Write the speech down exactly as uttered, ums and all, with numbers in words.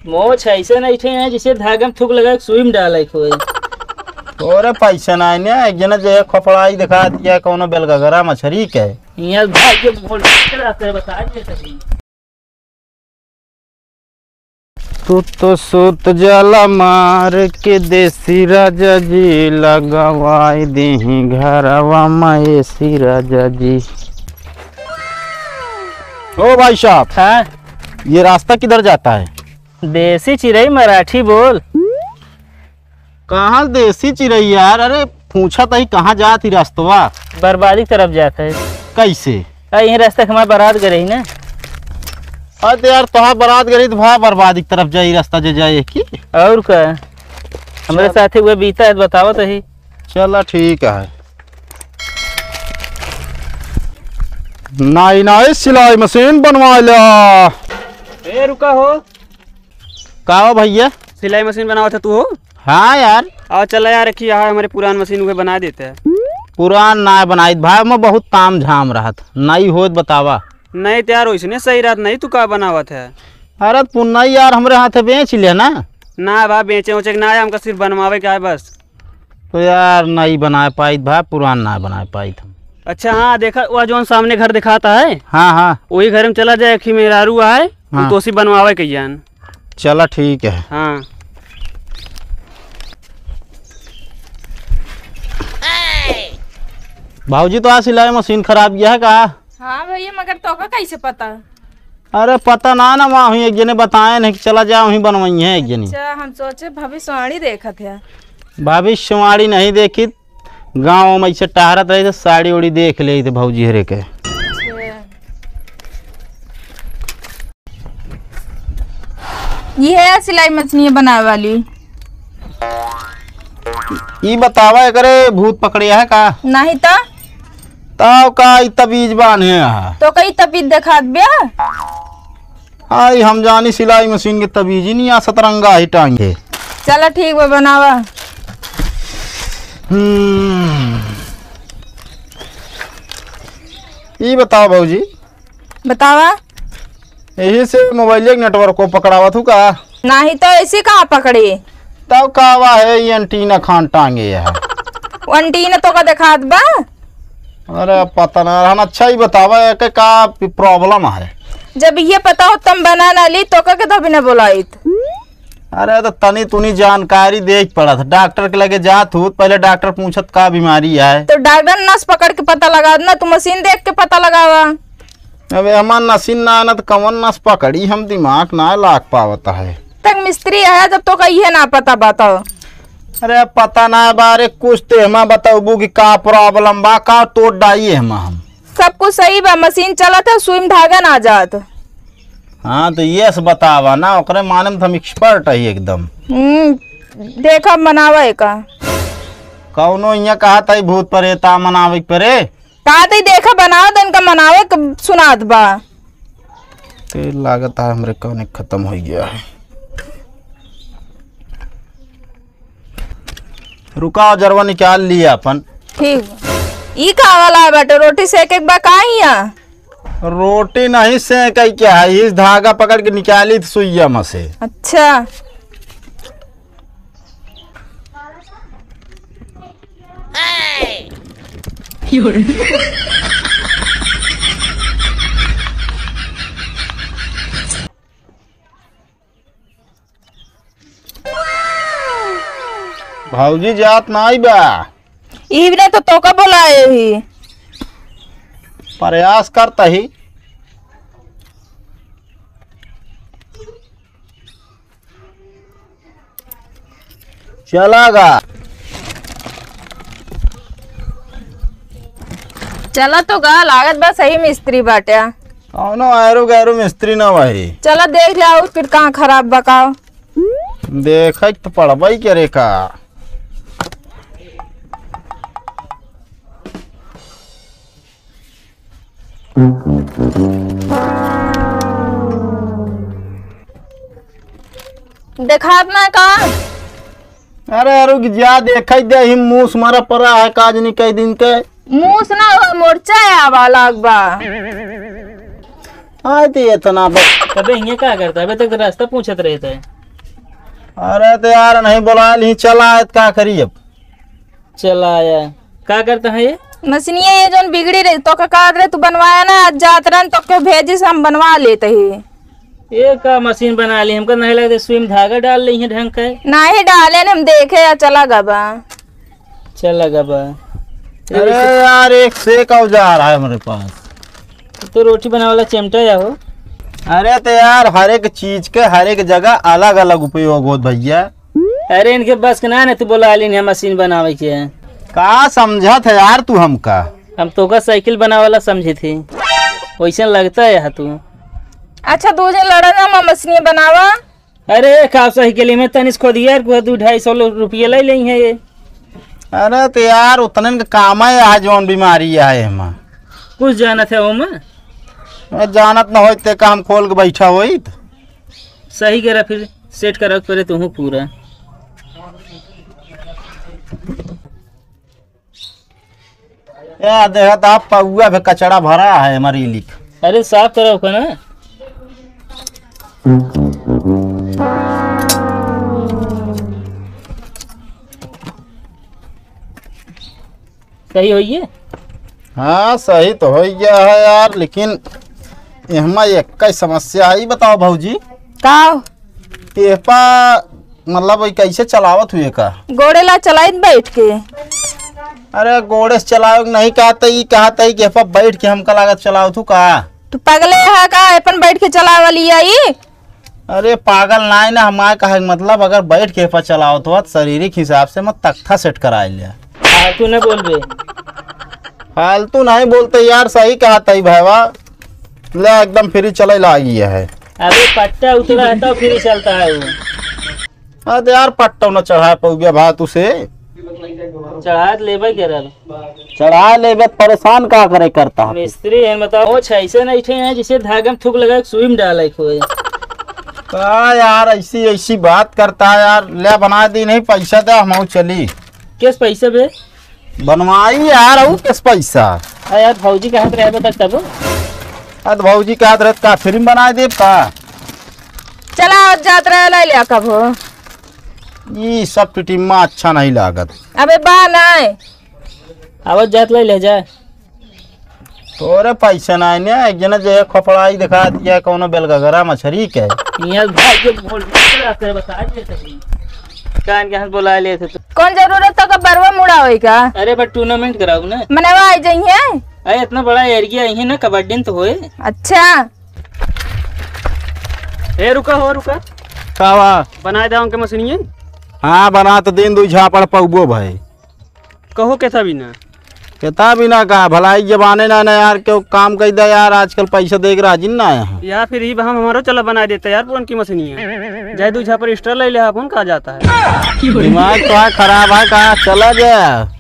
मोछ ऐसे नहीं थे हैं, जिसे धागा में थूक लगा के सुई में डाले कोई। तोरे पैसे ना आने, एक जना जे खपड़ाई दिखा दिया, कौनो बेलगगरा मछरी के। यहाँ भाई के मोड़ के रहते हैं, बता दिए तभी। तू तो सूत जाला मार के देसी राजा जी, लगवाई देही घरवा में एसी राजा जी। ओ भाई साहब, हाँ? ये रास्ता किधर जाता है? देसी चिरई मराठी बोल। कहाँ देसी चिरई यार? अरे पूछा तही कहाँ जात ही रास्तवा? बर्बादी की तरफ जात है। कैसे? आ, यही रास्ता के हमारे बारात गए रही ना। अरे तो यार तोहार बारात गई तो भा बर्बादी की तरफ जाई रास्ता जे जाए की। और का? हमारे चल। साथे हुए बीता है, बताओ तो ही। चला ठीक है। नाई नाई सिलाई मशीन बनवा ला। ए रुका हो। का हो भैया? सिलाई मशीन बनावत है तू हो? हाँ यार। आओ चला यार, रखी यहाँ हमारे पुरान मशीन उहे बना देते हैं। पुरान ना बनाइत भाई, मैं बहुत ताम झाम रहत, नई होत बतावा। नहीं तो यार, वैसने सही रहत नहीं, तू का बनावत है? अरे पुन्ना यार, हमरे हाथे बेच ले ना। ना बा, बेचे उचे के ना है, हमका सिर्फ बनवावे के है बस। तो यार, नहीं बनाए पाइत भाई, पुरान ना बनाए पाइत हम। अच्छा, हाँ, देखा, वह जौन सामने घर दिखाता है, हाँ, हाँ। वही घर में चला जाए, एक ही मेहरारू आए, हाँ। तो उसी बनवावे के जान। चला, ठीक है। हाँ। भाऊजी, तो आज सिलाई मशीन खराब गया है का? हाँ भैया, मगर तोका कैसे पता? अरे पता ना, ना, वहाँ हुई एक जने बताए नहीं कि चला जाओ, वहीं बनवाई है एक जनी। अच्छा, हम सोचे भविष्यवाणी देखत है। भविष्यवाणी नहीं देखी, गाँव में ऐसे टहरत रही तो साड़ी उड़ी देख ले थे भौजी हरे के। अच्छा। ये है सिलाई मशीन बनावे वाली। ई बतावा, एकरे भूत पकड़े है का? नहीं तो। तब का ई तबीज बांधे है? तो कई तबीज दिखात ब्या? आई हम जानी सिलाई मशीन के तबीज ही नहीं आ, सतरंगा ही टांगे। चला ठीक बा, बनावा। हम्म। ई बताओ भौजी। बतावा। यही से मोबाइल के नेटवर्क को पकड़ावत हूँ का? नहीं तो ऐसी कहाँ पकड़ी? तब का वा है, ये एंटीना खान टांगे है। वो एंटीना तो का दिखात बा? अरे पता ना रहन, अच्छा ही बतावा, एके का प्रॉब्लम है? जब ये पता हो तम बना ना ली तो का के धोबी ना बोलाइत? अरे तो तनी तुनी जानकारी देख पड़त, डॉक्टर के लगे जात हूँ, पहले डॉक्टर पूछत का बीमारी है। तो डॉक्टर नस पकड़ के पता लगा ना, तू मशीन देख के पता लगावा। अब हमार नसीन ना आना तो कवन नस पकड़ी, हम दिमाग ना लाग पावत है। तक मिस्त्री है जब तो कहिए ना पता बताओ। अरे पता ना बारे, कुछ तो हमा बताबू कि का प्रॉब्लम बा, का तोड़ डाई है हमा हम। सब कुछ सही बा, मशीन चलत है, सुई में धागा ना जात। हाँ तो ये से बतावा ना, ओकरे माने में तो हम एक्सपर्ट है एकदम। हम्म, देखा बनावा है का। कौनो इहाँ कहा था भूत परेता मनावे के परे। का तई देखा बनावत, इनका मनावे क सुनात बा। तेल लागत है हमरे कौने खत्म हो गया है। रुका, जरवा निकाल लिया अपन। ठीक बा। ई का वाला बाटे, रोटी सेके के बा का हिया? रोटी नहीं सेके क्या है, इस धागा पकड़ के निकाली थी सुइया में से। अच्छा। भौजी जात नाई बा। ई ने तो तोका बोलाए ही। प्रयास करता ही। चला गा। चला तो गा, लागत बा सही मिस्त्री बाटे। कौनो आयरो गैरो मिस्त्री ना भाई। चला देख ले आउ फिर कहाँ खराब बा का। देखे तो पड़बई करे का। देखात ना का? अरे रुक जा, देखई दे, ही मूस मारा पड़ा है काजनी कई दिन के। मूस ना हो, मोर्चा आवा लाग बा। आय ते इतना ब- तबे हियाँ का करता? अबे तक तो रास्ता पूछत रहे थे। अरे तो यार, नहीं बोलाय ली, चला आय त का करी अब? चला आय। का करत है ये? मशीनिया ये जौन बिगड़ी रही, तोका कहत रहे, तू बनवाया ना, आज जात रहन, तोके भेजिस, हम बनवा लेत ही। ये का मशीन बनाय ली? हमका नहीं लगत सुई में धागा डाल ली है ढंग के। नहीं डाले न, हम देखे या चला गबा। चला गबा। अरे यार, एक से एक औजार है हमरे पास। तो रोटी बनावे वाला चिमटा या हो? अरे तो यार, हर एक चीज के हर एक जगह अलग अलग उपयोग होत भैया। अरे इनके बस के ना, ना तू बोलाय ली है मशीन बनावे के। का समझत है यार तू हमका? हम तोका साइकिल बनावे वाला समझे थे, वैसन लगत है यहाँ तू। अच्छा, दू जन लड़ा ना, हम मशीन बनावा। अरे का साइकिल में तनिस खोदिया यार, कोई दू ढाई सौ रुपये ले लेई है ये। अरे तो यार, उतनन का काम है, यहाँ जौन बीमारी है एमा। कुछ जानत है ओमा? मैं जानत न होइत ते का हम खोल के बैठा होइत। सही करा फिर, सेट करा के परे तू पूरा। ए, देखत आप पौआ पे कचड़ा भरा है हमारी लिख। अरे साफ करा ओका ना। सही होइए? हाँ, सही तो होइ गया है यार, लेकिन एहमा एक ही समस्या है। ई बताओ भौजी, का? एहपा मतलब ई कैसे चलावत हुए का? गोड़े ला चलाइत बैठ के। अरे गोड़े से चलावे के नहीं कहत, ई कहत है कि एहपा बैठ के हमका लागत चलावत हूँ का? तू पगले है का? अपन बैठ के चलावे वाली आई? अरे पागल नाय ना, हमार कहे के मतलब अगर बैठ के एहपा चलावत हो तो शारीरिक हिसाब से मत तख्ता सेट कराए लिया। हाँ, तू न बोलबे। फालतू नहीं बोलते यार, सही कहत है भाईवा। ले एकदम फ्री चले लागी है। अबे पट्टा उतरा है तो फ्री चलता है वो। हाँ तो यार पट्टा न चढ़ा पौबे भाई तुसे। चढ़ा तो लेबे करल। चढ़ा लेबे तो परेशान का करे करता है? मिस्त्री है बताओ, मोछ ऐसे नहीं थे हैं जिसे धागा में थूक लगा के सुई में डाले कोई। का यार ऐसी ऐसी बात करता है यार, ले बना दी नहीं, पैसा दे हम चली। किस पैसे बे? बनवाई यार, अउ किस पैसा? अरे यार, भौजी कहत रहे बता तब। अरे तो भौजी कहत रहे का फ्री में बनाए देब का? चला, अब जात रहे, ले लिया कब हो। ई सब टिटिम्मा अच्छा नहीं लागत। अबे बा नाय। आवत जात ले ले जा। तोरे पैसा नाय ने, एक जना जे खोपड़ाई दिखा दिया कौनो बेलगगरा मछरी के। यहाँ भाई के बोल रहा है, बता दे सही। कान के हाथ बोला ले थे तो। कौन जरूरत था का बरवा मुड़ा होई का? अरे बट टूर्नामेंट कराओ ना। मनवा आई जाइए। अरे इतना बड़ा एरिया यही ना, कबड्डी तो होए। अच्छा। ए रुका हो, रुका। का बा? बनाए दे उनके मशीनियन। हाँ, बना तो दिन दुई झापड़ पौबो भाई। कहो केथा बिना? केथा बिना का? भलाई जमाने ना, ना यार, केहू काम कई दे यार, आजकल पैसा दे के राजी ना आया है। या फिर ई हम हमारो चला बनाए देते यार, पुरन की मशीनिया। जाए दुई झापड़ extra ले ले, अपन का जाता है। दिमाग तो है खराब है का? चला गया।